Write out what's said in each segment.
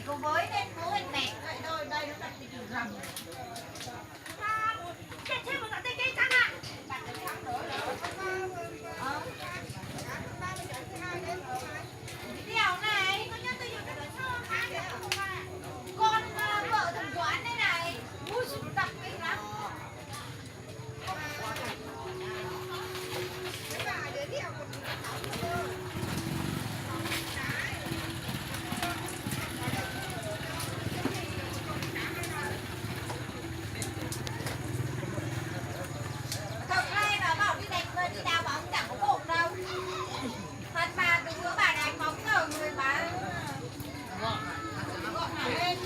Cùng với nên bố bên mẹ. Đây, đây, đây, nó đặt từ từ rầm. Chết, chết, một cái cái chắn à. Đi học này, con nhắn tin cho nó cho hai đứa. Con, ờ, vợ thằng Doãn đây này. Ui, đặc biệt lắm. Không, ai mà bảo đi đánh mà đi đá bóng chẳng có vội đâu. Thật mà, từ bữa bà đánh bóng giờ người bà gọi hả lên.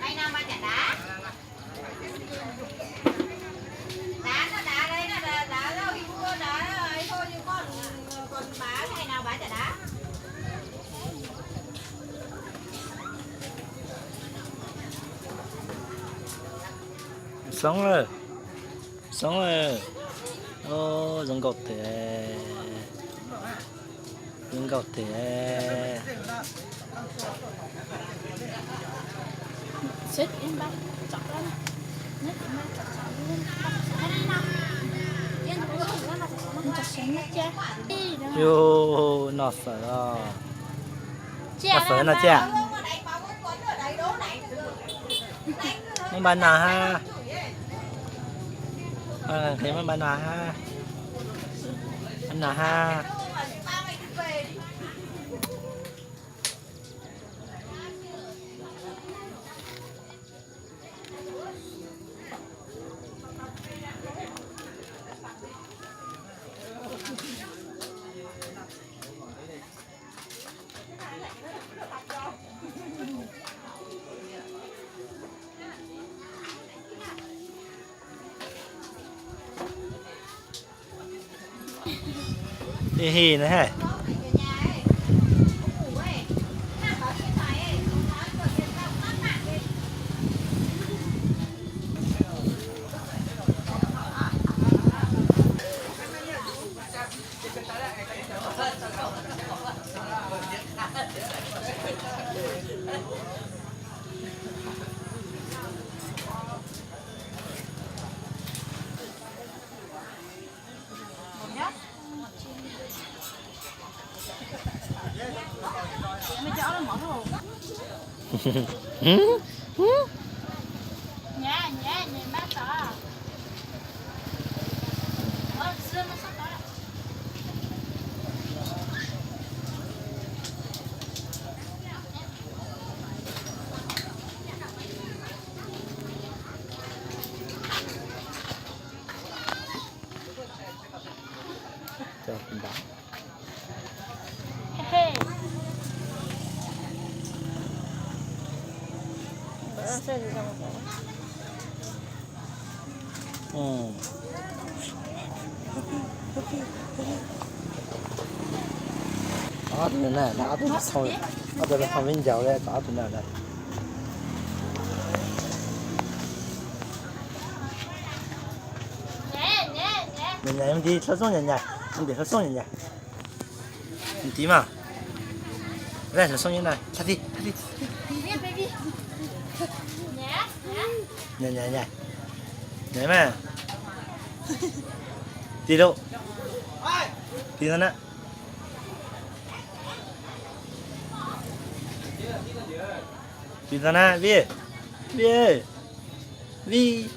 Ai nào mà chả đá. Đá nó đá đấy, nó đá, đá đâu thì thua, đá ấy thôi, nhưng con còn bá, ngày nào bá chả đá. Sống rồi. Sống rồi. Ô, giống gột thế. Giống gột thế. Xếp em ba chọc đó. Nhất em ba chọc chọc luôn. Chọc sớm nhất chứ. Yo, no phở à. Chiên no phở no chiên. Món bánh nào ha? Ờ, thấy món bánh nào ha? Bánh nào ha? Hi hi na ha. Ob tug no na, ob tug no txhaum, ob tug no txhaum me ncaus li, ob tug no na. Nyas nyas, ntim hlob xoob nyas nyas, ntim hlob xoob nyas nyas. Ntim mas. Hlob xoob nyas na, tha ti, tha ti. Nyas nyas nyas. Nyas mas. Tim lawm. Tim no na. Tim no na, Vij. Vij. Vij.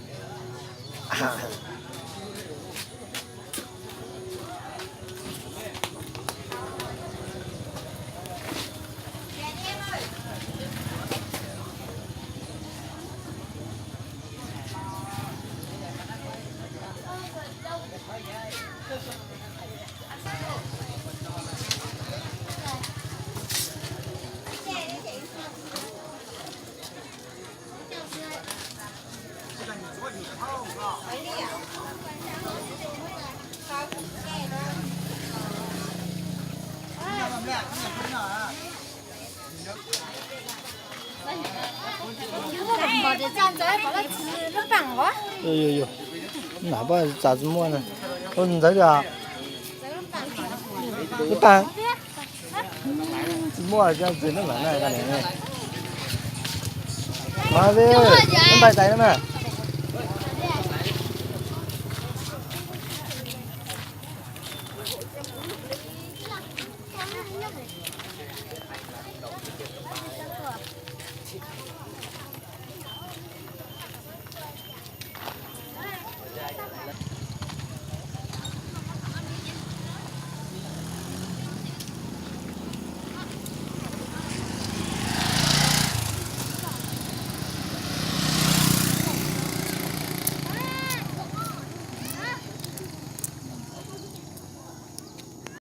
Yus, yus, nam paj txav tsis muaj na. Ntxawv tias lub paj tsis muaj, tsis muaj lub paj tais na.